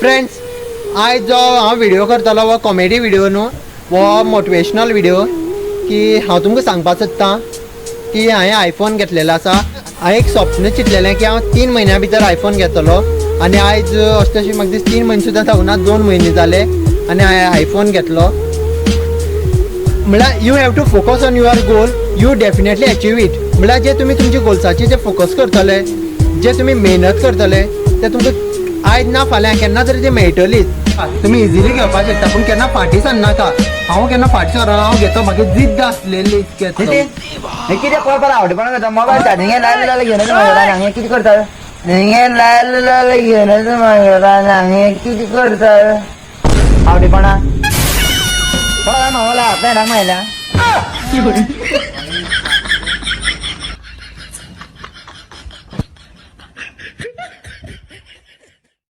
Friends, आयज जो हांव व्हिडियो करतलो हो कॉमेडी व्हिडियो न्हू, हो मोटिवेशनल व्हिडियो की हांव तुमकां सांगपाक सोदतां की हांवें आयफोन घेतलेलो आसा. हांवें एक स्वप्न चिंतलेलें की हांव 3 म्हयन्या भितर आयफोन घेतलो आनी आयज अशें तशें म्हाका दिसता 3 म्हयने सुद्दां जावना, 2 म्हयने जाले आनी हांवें आयफोन घेतलो. म्हळ्यार you have to focus on your goal, you definitely achieve it. म्हळ्यार जे तुमी तुमच्या गोल्साचेर जे फोकस करतले, जे तुमी मेहनत करतले, ते तुमकां आयज ना फाल्यां केन्ना तरी ते मेळटलीच. तुमी इजिली घेवपाक शकता, पूण केन्ना फाटीं सरनाका. हांव केन्ना फाटीं सरना, हांव घेतो, म्हाका जिद्द आसलेली. हे कितें परत आवडपणा करता? मोबायल चार्जिंग लायले जाल्यार घेवन येता म्हज्या. हे कितें करता? हें लायले जाल्यार घेवन येता म्हज्या. हे कितें करता? आवडीपणा कोणा मावला आपल्या मायला.